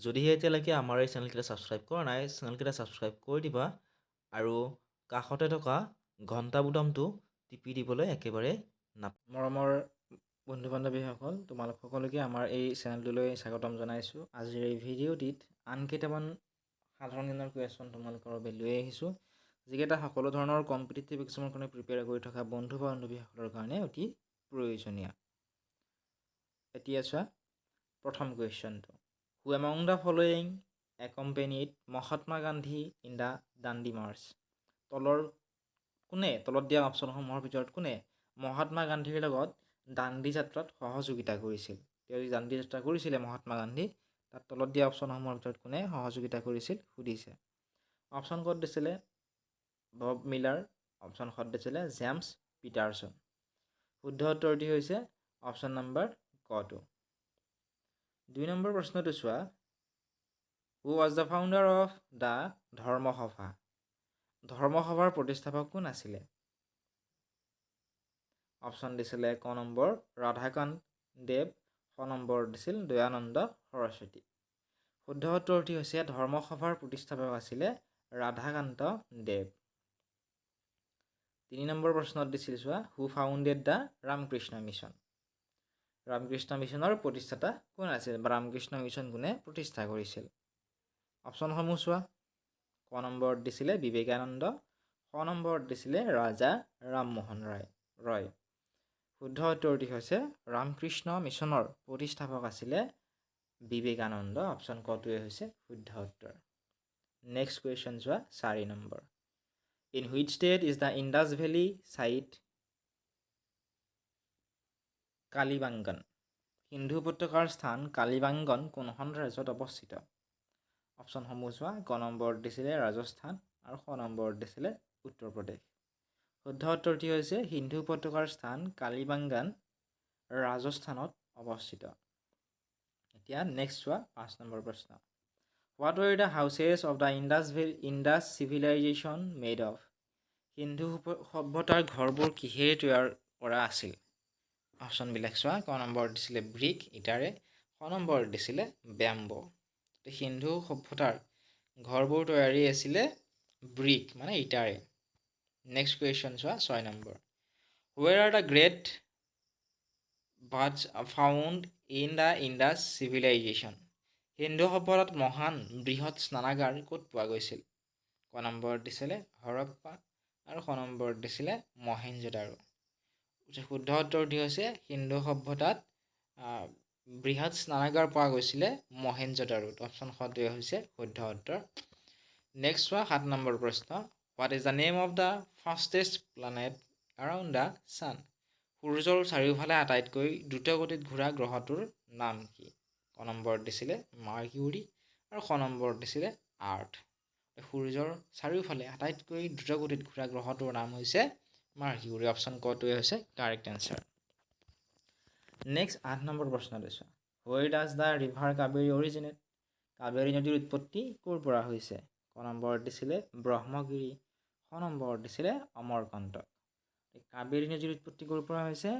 যদিহে এতিয়ালৈকে আমাৰ এই চেনেলকেইটা ছাবস্ক্ৰাইব কৰা নাই, চেনেলকেইটা ছাবস্ক্ৰাইব কৰি দিবা আৰু কাষতে থকা ঘণ্টা বুটামটো টিপি দিবলৈ একেবাৰে নাপ। মৰমৰ বন্ধু বান্ধৱীসকল, তোমালোক সকলোকে আমাৰ এই চেনেলটোলৈ স্বাগতম জনাইছোঁ। আজিৰ এই ভিডিঅ'টিত আন কেইটামান সাধাৰণ জ্ঞানৰ কুৱেশ্যন তোমালোকৰ বাবে লৈ আহিছোঁ, যিকেইটা সকলো ধৰণৰ কম্পিটিটিভ এক্সামৰ কাৰণে প্ৰিপেয়াৰ কৰি থকা বন্ধু বান্ধৱীসকলৰ কাৰণে অতি প্ৰয়োজনীয়। এতিয়া চোৱা প্ৰথম কুৱেশ্যনটো, Who among the following accompanied Mahatma Gandhi in the Dandi March? তলৰ কোনে, তলত দিয়া অপশ্যনসমূহৰ ভিতৰত কোনে মহাত্মা গান্ধীৰ লগত দাণ্ডি যাত্ৰাত সহযোগিতা কৰিছিল? তেওঁ যি দাণ্ডি যাত্ৰা কৰিছিলে মহাত্মা গান্ধী, তাত তলত দিয়া অপশ্যনসমূহৰ ভিতৰত কোনে সহযোগিতা কৰিছিল সুধিছে। অপশ্যন ক'ত দিছিলে বব মিলাৰ, অপশ্যন ক'ত দিছিলে জেমছ পিটাৰছন। শুদ্ধ উত্তৰটি হৈছে অপশ্যন নম্বৰ কটো। 2 নম্বৰ প্ৰশ্নটো চোৱা, Who was the founder of the Dharma Sabha? ধৰ্মসভাৰ প্ৰতিষ্ঠাপক কোন আছিলে? অপশ্যন দিছিলে ক নম্বৰ ৰাধাকান্ত দেৱ, খ নম্বৰ দিছিল দয়ানন্দ সৰস্বতী। শুদ্ধ উত্তৰটি হৈছে ধৰ্মসভাৰ প্ৰতিষ্ঠাপক আছিলে ৰাধাকান্ত দেৱ। 3 নম্বৰ প্ৰশ্নত দিছিল চোৱা, Who founded the Ramakrishna Mission? Ramakrishna মিছনৰ প্ৰতিষ্ঠাতা কোন আছিল বা ৰামকৃষ্ণ মিছন কোনে প্ৰতিষ্ঠা কৰিছিল? অপশ্যনসমূহ চোৱা, ক নম্বৰত দিছিলে বিবেকানন্দ, খ নম্বৰত দিছিলে ৰাজা ৰামমোহন ৰয়। শুদ্ধ উত্তৰটি হৈছে ৰামকৃষ্ণ মিছনৰ প্ৰতিষ্ঠাপক আছিলে বিবেকানন্দ। অপশ্যন কটোৱে হৈছে শুদ্ধ উত্তৰ। নেক্সট কুৱেশ্যন চোৱা 4 number, In which state is the Indus Valley site Kalibangan? Sindhu উপত্যকাৰ স্থান কালিবাংগন কোনখন ৰাজ্যত অৱস্থিত? অপশ্যনসমূহ চোৱা, ক নম্বৰত দিছিলে ৰাজস্থান আৰু খ নম্বৰত দিছিলে উত্তৰ প্ৰদেশ। শুদ্ধ উত্তৰটি হৈছে সিন্ধু উপত্যকাৰ স্থান কালিবাংগান ৰাজস্থানত অৱস্থিত। এতিয়া নেক্সট চোৱা 5 নম্বৰ প্ৰশ্ন, What were the houses of the Indus civilization made of? Sindhu সভ্যতাৰ ঘৰবোৰ কিহেৰে তৈয়াৰ কৰা আছিল? অপশ্যনবিলাক চোৱা, ক নম্বৰত দিছিলে ব্ৰিক ইটাৰে, খ নম্বৰত দিছিলে বেম্ব। সিন্ধু সভ্যতাৰ ঘৰবোৰ তৈয়াৰী আছিলে ব্ৰিক মানে ইটাৰে। নেক্সট কুৱেশ্যন চোৱা 6 number, Where are the great baths found in the Indus civilization? Sindhu সভ্যতাত মহান বৃহৎ স্নানাগাৰ ক'ত পোৱা গৈছিল? ক নম্বৰত দিছিলে হৰপ্পা আৰু খ নম্বৰত দিছিলে মহেঞ্জোদাৰো। শুদ্ধ উত্তৰটি হৈছে সিন্ধু সভ্যতাত বৃহৎ স্নানাগাৰ পোৱা গৈছিলে মহেঞ্জোদাৰোত। অপশ্যন খটোৱে হৈছে শুদ্ধ উত্তৰ। নেক্সট চোৱা 7 নম্বৰ প্ৰশ্ন, What is the name of the fastest planet around the sun? সূৰ্যৰ চাৰিওফালে আটাইতকৈ দ্ৰুতগতিত ঘূৰা গ্ৰহটোৰ নাম কি? ক নম্বৰত দিছিলে মাৰ্কিউৰি আৰু খ নম্বৰত দিছিলে আৰ্থ। সূৰ্যৰ চাৰিওফালে আটাইতকৈ দ্ৰুতগতিত ঘূৰা গ্ৰহটোৰ নাম হৈছে মাৰ্কিউৰি। অপশ্যন কটোৱে হৈছে কাৰেক্ট এনচাৰ। নেক্সট 8 নম্বৰ প্ৰশ্নটো চোৱা, Where does the river Kaveri originate? Kaveri নদীৰ উৎপত্তি ক'ৰ পৰা হৈছে? ক নম্বৰত দিছিলে ব্ৰহ্মগিৰি, খ নম্বৰত দিছিলে অমৰকণ্টক। কাবেৰী নদীৰ উৎপত্তি ক'ৰ পৰা হৈছে?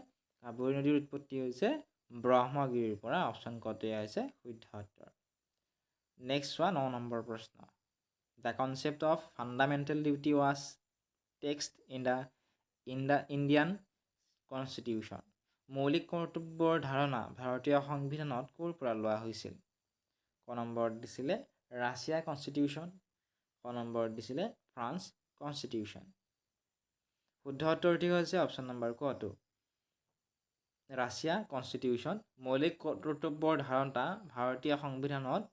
কাবেৰী নদীৰ উৎপত্তি হৈছে ব্ৰহ্মগিৰিৰ পৰা। অপশ্যন কটোৱে হৈছে শুদ্ধ উত্তৰ। নেক্সট চোৱা 9 নম্বৰ প্ৰশ্ন, The concept of fundamental duty was text in the Indian Constitution? মৌলিক কৰ্তব্যৰ ধাৰণা ভাৰতীয় সংবিধানত ক'ৰ পৰা লোৱা হৈছিল? ক নম্বৰত দিছিলে ৰাছিয়া কনষ্টিটিউশ্যন, খ নম্বৰত দিছিলে ফ্ৰান্স কনষ্টিটিউশ্যন। শুদ্ধ উত্তৰটি হৈছে অপশ্যন নম্বৰ কটো, ৰাছিয়া কনষ্টিটিউশ্যন। মৌলিক কৰ্তব্যৰ ধাৰণা ভাৰতীয় সংবিধানত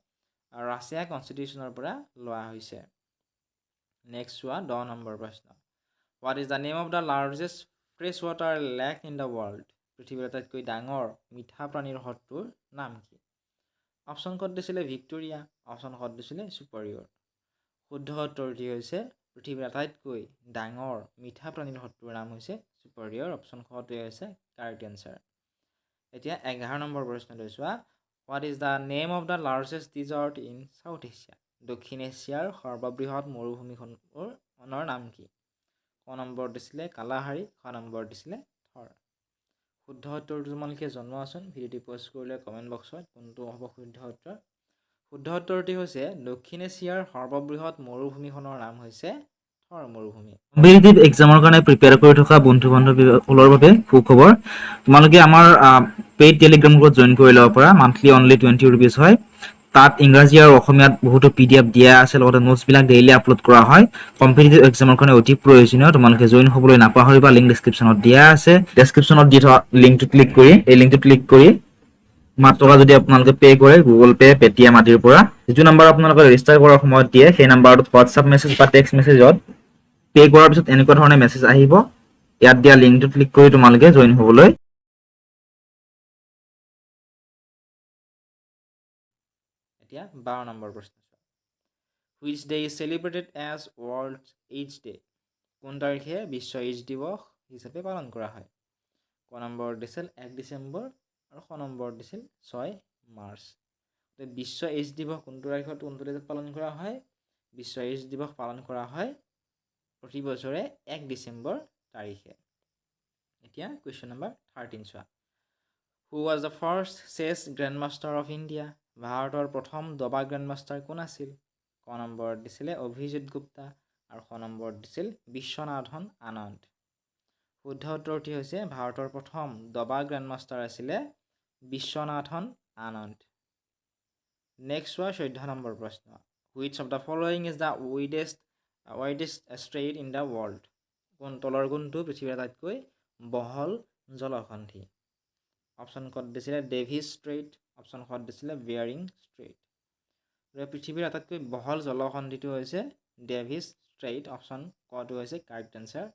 ৰাছিয়া কনষ্টিটিউশ্যনৰ পৰা লোৱা হৈছে। নেক্সট চোৱা 10 নম্বৰ প্ৰশ্ন, What is the name of the largest fresh water lake in the world? পৃথিৱীৰ আটাইতকৈ ডাঙৰ মিঠা পানীৰ হ্ৰদটোৰ নাম কি? অপশ্যন ক'ত দিছিলে ভিক্টোৰিয়া, অপশ্যন ক'ত দিছিলে চুপাৰিয়ৰ। শুদ্ধ উত্তৰটি হৈছে পৃথিৱীৰ আটাইতকৈ ডাঙৰ মিঠা পানীৰ হ্ৰদটোৰ নাম হৈছে চুপাৰিয়ৰ। অপশ্যন খটোৱে হৈছে কাৰেক্ট এনচাৰ। এতিয়া 11 নম্বৰ প্ৰশ্নটো চোৱা, What is the name of the largest desert in South Asia? দক্ষিণ এছিয়াৰ সৰ্ববৃহৎ মৰুভূমিখনৰ নাম কি? ক নম্বৰত দিছিলে কালাহাৰী, খ নম্বৰত দিছিলে থৰ। শুদ্ধ উত্তৰটো তোমালোকে জনোৱাচোন, ভিডিঅ'টি প'ষ্ট কৰিলে কমেণ্ট বক্সত কোনটো হ'ব শুদ্ধ উত্তৰ। শুদ্ধ শুদ্ধ উত্তৰটি হৈছে দক্ষিণ এছিয়াৰ সৰ্ববৃহৎ মৰুভূমিখনৰ নাম হৈছে থৰ মৰুভূমি। কম্পিটিটিভ এক্সামৰ কাৰণে প্ৰিপেয়াৰ কৰি থকা বন্ধু বান্ধৱীসকলৰ বাবে সুখবৰ। তোমালোকে আমাৰ পেইড টেলিগ্ৰাম গ্ৰুপত জইন কৰি ল'ব পাৰা। মান্থলি অনলি 20 ৰুপিজ হয়। তাত ইংৰাজী আৰু অসমীয়াত বহুতো পিডিএফ দিয়া আছে, লগতে নোটছবিলাক ডেইলি আপলোড কৰা হয়। কম্পিটিটিভ এক্সামৰ কাৰণে অতি প্ৰয়োজনীয়। তোমালোকে জইন হ'বলৈ নাপাহৰিবা। লিংক ডিছক্ৰিপশ্যনত দিয়া আছে। ডেছক্ৰিপশ্যনত দি থকা লিংকটো ক্লিক কৰি, এই লিংকটো ক্লিক কৰি মাত্ৰ টকা যদি আপোনালোকে পে' কৰে গুগল পে', পেটিএম আদিৰ পৰা, যিটো নাম্বাৰ আপোনালোকে ৰেজিষ্টাৰ কৰাৰ সময়ত দিয়ে, সেই নাম্বাৰটোত হোৱাটছআপ মেছেজ বা টেক্সট মেছেজত পে' কৰাৰ পিছত এনেকুৱা ধৰণে মেছেজ আহিব। ইয়াত দিয়া লিংকটো ক্লিক কৰি তোমালোকে জইন হ'বলৈ এতিয়া 12 নম্বৰ প্ৰশ্ন চোৱা। Which day is celebrated as World AIDS Day? কোন তাৰিখে বিশ্ব এইডছ দিৱস হিচাপে পালন কৰা হয়? ক নম্বৰত দিছিল 1 ডিচেম্বৰ আৰু খ নম্বৰত দিছিল 6 মাৰ্চ। গতিকে বিশ্ব এইডছ দিৱস কোনটো তাৰিখত, কোনটো ডেটত পালন কৰা হয়? বিশ্ব এইডছ দিৱস পালন কৰা হয় প্ৰতি বছৰে 1 ডিচেম্বৰ তাৰিখে। এতিয়া কুৱেশ্যন নম্বৰ 13 চোৱা। Who was the first chess grandmaster of India? ভাৰতৰ প্ৰথম দবা গ্ৰেণ্ড মাষ্টাৰ কোন আছিল? ক নম্বৰত দিছিলে অভিজিত গুপ্তা আৰু খ নম্বৰত দিছিল বিশ্বনাথন আনন্দ। শুদ্ধ উত্তৰটি হৈছে ভাৰতৰ প্ৰথম দবা গ্ৰেণ্ড মাষ্টাৰ আছিলে বিশ্বনাথন আনন্দ। নেক্সট চোৱা 14 নম্বৰ প্ৰশ্ন। Which of the following is the widest strait in the world? তলৰ কোনটো পৃথিৱীৰ আটাইতকৈ বহল জলসন্ধি? অপশ্যন কত দিছিলে ডেভিছ ষ্ট্ৰেইট, অপশ্যন খত দিছিলে বেয়াৰিং ষ্ট্ৰেইট। গতিকে পৃথিৱীৰ আটাইতকৈ বহল জলসন্ধিটো হৈছে ডেভিছ ষ্ট্ৰেইট। অপশ্যন কটো হৈছে কাৰেক্ট এনচাৰ।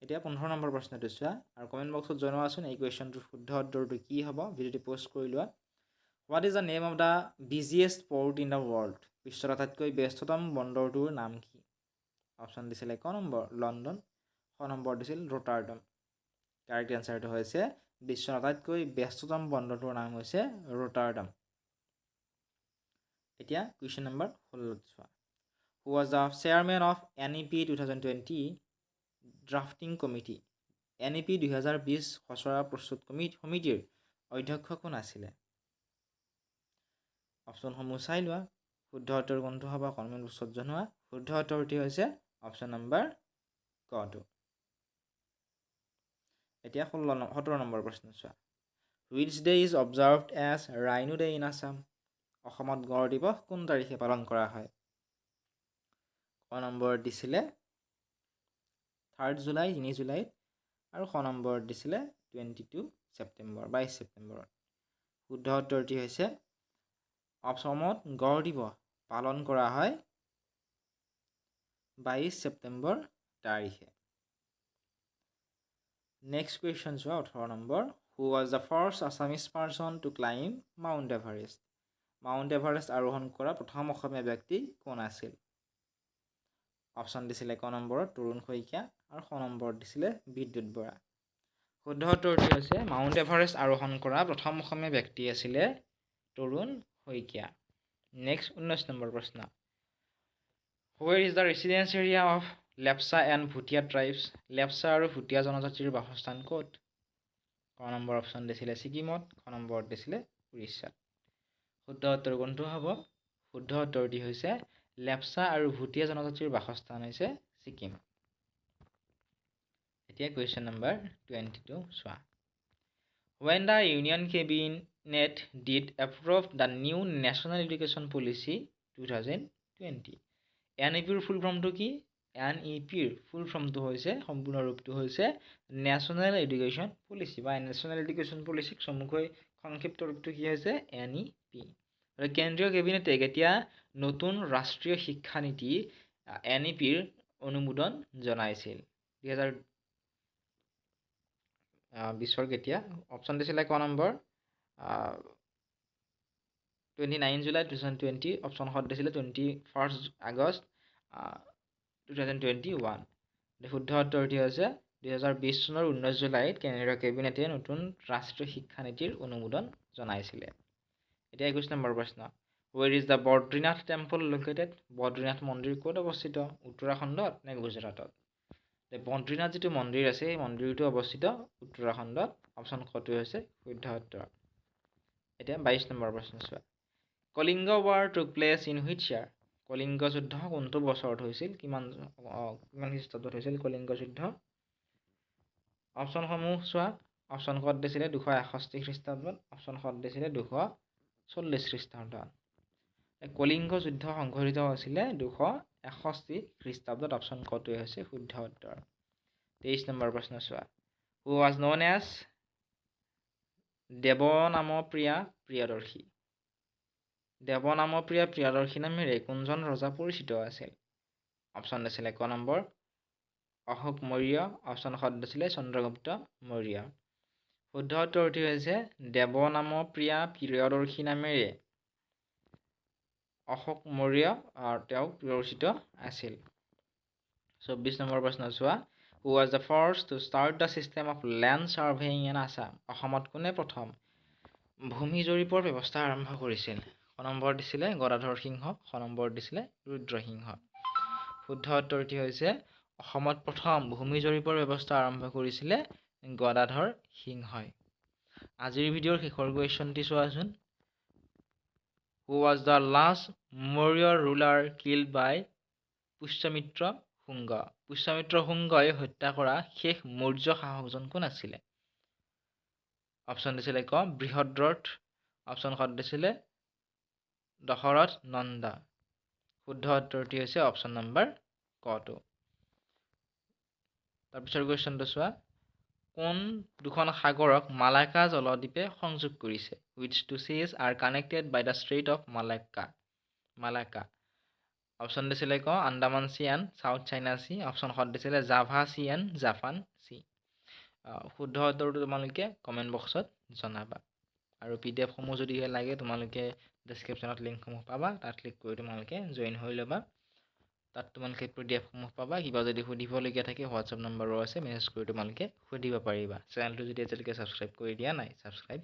এতিয়া 15 নম্বৰ প্ৰশ্নটো চোৱা আৰু কমেণ্ট বক্সত জনোৱাচোন এই কুৱেশ্যনটোৰ শুদ্ধ উত্তৰটো কি হ'ব। ভিডিঅ'টো প'ষ্ট কৰি লোৱা। What is the name of the busiest port in the world? বিশ্বৰ আটাইতকৈ ব্যস্ততম বন্দৰটোৰ নাম কি? অপশ্যন দিছিলে ক নম্বৰ লণ্ডন, খ নম্বৰ দিছিল ৰোটাৰডম। কাৰেক্ট এনচাৰটো হৈছে বিশ্বৰ আটাইতকৈ ব্যস্ততম বন্দৰটোৰ নাম হৈছে ৰোটাৰডাম। এতিয়া কুৱেশ্যন নম্বৰ 16ত চোৱা। Who was the chairman of NEP 2020 drafting committee? NEP 2020 খচৰা প্ৰস্তুত সমিতিৰ অধ্যক্ষ কোন আছিলে? অপশ্যনসমূহ চাই লোৱা। শুদ্ধ উত্তৰ কোনটো হ'ব কমেণ্ট বক্সত জনোৱা। শুদ্ধ উত্তৰটি হৈছে অপশ্যন নম্বৰ কটো। এতিয়া 16, 17 নম্বৰ প্ৰশ্ন চোৱা। Which day is observed as Rhino Day in Assam? অসমত গড় দিৱস কোন তাৰিখে পালন কৰা হয়? ক নম্বৰত দিছিলে 3 জুলাই, 3 জুলাইত আৰু খ নম্বৰত দিছিলে 22 ছেপ্টেম্বৰ, 22 ছেপ্টেম্বৰত। শুদ্ধ উত্তৰটি হৈছে অসমত গড় দিৱস পালন কৰা হয় 22 ছেপ্টেম্বৰ তাৰিখে। নেক্সট কুৱেশ্যন চোৱা 18 number. Who was the first Assamese person to climb Mount Everest? Mount Everest আৰোহণ কৰা প্ৰথম অসমীয়া ব্যক্তি কোন আছিল? অপশ্যন দিছিলে ক নম্বৰত তৰুণ শইকীয়া আৰু খ নম্বৰত দিছিলে বিদ্যুৎ বৰা। শুদ্ধ উত্তৰটি হৈছে মাউণ্ট এভাৰেষ্ট আৰোহণ কৰা প্ৰথম অসমীয়া ব্যক্তি আছিলে তৰুণ শইকীয়া। নেক্সট 19 নম্বৰ প্ৰশ্ন। Where is the residence area of Lepcha and Bhutia tribes? Lepcha আৰু ভুটীয়া জনজাতিৰ বাসস্থান ক'ত? ক নম্বৰ অপশ্যন দিছিলে ছিকিমত, খ নম্বৰত দিছিলে উৰিষ্যাত। শুদ্ধ উত্তৰ কোনটো হ'ব? শুদ্ধ উত্তৰটি হৈছে লেপচা আৰু ভুটীয়া জনজাতিৰ বাসস্থান হৈছে ছিকিম। এতিয়া কুৱেশ্যন নম্বৰ 22 চোৱা। When the Union Cabinet did approve the new National Education Policy 2020? এনইপিৰ ফুল ফৰ্মটো কি? এনইপিৰ ফুল ফৰ্মটো হৈছে, সম্পূৰ্ণ ৰূপটো হৈছে নেশ্যনেল এডুকেশ্যন পলিচি বা নেশ্যনেল এডুকেশ্যন পলিচিক চমুকৈ সংক্ষিপ্ত ৰূপটো কি হৈছে? এনইপি। কেন্দ্ৰীয় কেবিনেটে কেতিয়া নতুন ৰাষ্ট্ৰীয় শিক্ষানীতি এনইপিৰ অনুমোদন জনাইছিল? 2020ৰ কেতিয়া? অপশ্যন দিছিলে ক number 29 July 2020, option খত দিছিলে 21 August 2021। শুদ্ধ উত্তৰটি হৈছে 2020 চনৰ 19 জুলাইত কেন্দ্ৰীয় কেবিনেটে নতুন ৰাষ্ট্ৰীয় শিক্ষানীতিৰ অনুমোদন জনাইছিলে। এতিয়া 21 নম্বৰ প্ৰশ্ন। Where is the Badrinath temple located? Badrinath মন্দিৰ ক'ত অৱস্থিত? উত্তৰাখণ্ডত নে গুজৰাটত? বদ্ৰীনাথ যিটো মন্দিৰ আছে, সেই মন্দিৰটো অৱস্থিত উত্তৰাখণ্ডত। অপশ্যন কটো হৈছে শুদ্ধ উত্তৰ। এতিয়া 22 নম্বৰ প্ৰশ্ন চোৱা। Kalinga War took place in which year? Kalinga যুদ্ধ কোনটো বছৰত হৈছিল, কিমান কিমান খ্ৰীষ্টাব্দত হৈছিল কলিংগ যুদ্ধ? অপশ্যনসমূহ চোৱা। অপশ্যন কত দিছিলে 261 খ্ৰীষ্টাব্দত, অপশ্যন খত দিছিলে 240 খ্ৰীষ্টাব্দত। কলিংগ যুদ্ধ সংঘটিত হৈছিলে 261 খ্ৰীষ্টাব্দত। অপশ্যন কটোৱে হৈছে শুদ্ধ উত্তৰ। 23 নম্বৰ প্ৰশ্ন চোৱা, who was known as Devanampriya Priyadarshi? Devanampriya Priyadarshi নামেৰে কোনজন ৰজা পৰিচিত আছিল? অপশ্যন দিছিলে ক নম্বৰ অশোক মৌৰ্য, অপশ্যন খ দিছিলে চন্দ্ৰগুপ্ত মৌৰ্য। শুদ্ধ উত্তৰটি হৈছে দেৱনামপ্ৰিয়া প্ৰিয়দৰ্শী নামেৰে অশোক মৌৰ্য তেওঁক পৰিচিত আছিল। 24 নম্বৰ প্ৰশ্ন চোৱা, who was the first to start the system of land surveying in Assam? অসমত কোনে প্ৰথম ভূমি জৰীপৰ ব্যৱস্থা আৰম্ভ কৰিছিল? ক নম্বৰ দিছিলে গদাধৰ সিংহ, খ নম্বৰ দিছিলে ৰুদ্ৰসিংহ। শুদ্ধ উত্তৰটি হৈছে অসমত প্ৰথম ভূমি জৰীপৰ ব্যৱস্থা আৰম্ভ কৰিছিলে গদাধৰ সিংহই। আজিৰ ভিডিঅ'ৰ শেষৰ কুৱেশ্যনটি চোৱাচোন, who was the last Maurya ruler killed by Pushyamitra Shunga? Pushyamitra শুংগই হত্যা কৰা শেষ মৌৰ্য শাসকজন কোন আছিলে? অপশ্যন দিছিলে ক বৃহদ্ৰথ, অপশ্যন খ দিছিলে দশৰথ নন্দা। শুদ্ধ উত্তৰটি হৈছে অপশ্যন নম্বৰ কটো। তাৰপিছৰ কুৱেশ্যনটো চোৱা, কোন দুখন সাগৰক মালাকা জলদ্বীপে সংযোগ কৰিছে? Which two seas are connected by the Strait of Malacca? Malacca. Option দিছিলে ক Andaman Sea and South China Sea, option খ দিছিলে Java Sea and Japan Sea। শুদ্ধ উত্তৰটো তোমালোকে কমেণ্ট বক্সত জনাবা। আৰু পি ডি এফসমূহ যদিহে লাগে তোমালোকে ডেছক্ৰিপশ্যনত লিংকসমূহ পাবা, তাত ক্লিক কৰি তোমালোকে জইন হৈ ল'বা। তাত তোমালোকে পি ডি এফসমূহ পাবা। কিবা যদি সুধিবলগীয়া থাকে হোৱাটছএপ নম্বৰো আছে, মেছেজ কৰি তোমালোকে সুধিব পাৰিবা। চেনেলটো যদি এতিয়ালৈকে ছাবস্ক্ৰাইব কৰি দিয়া নাই, ছাবস্ক্ৰাইব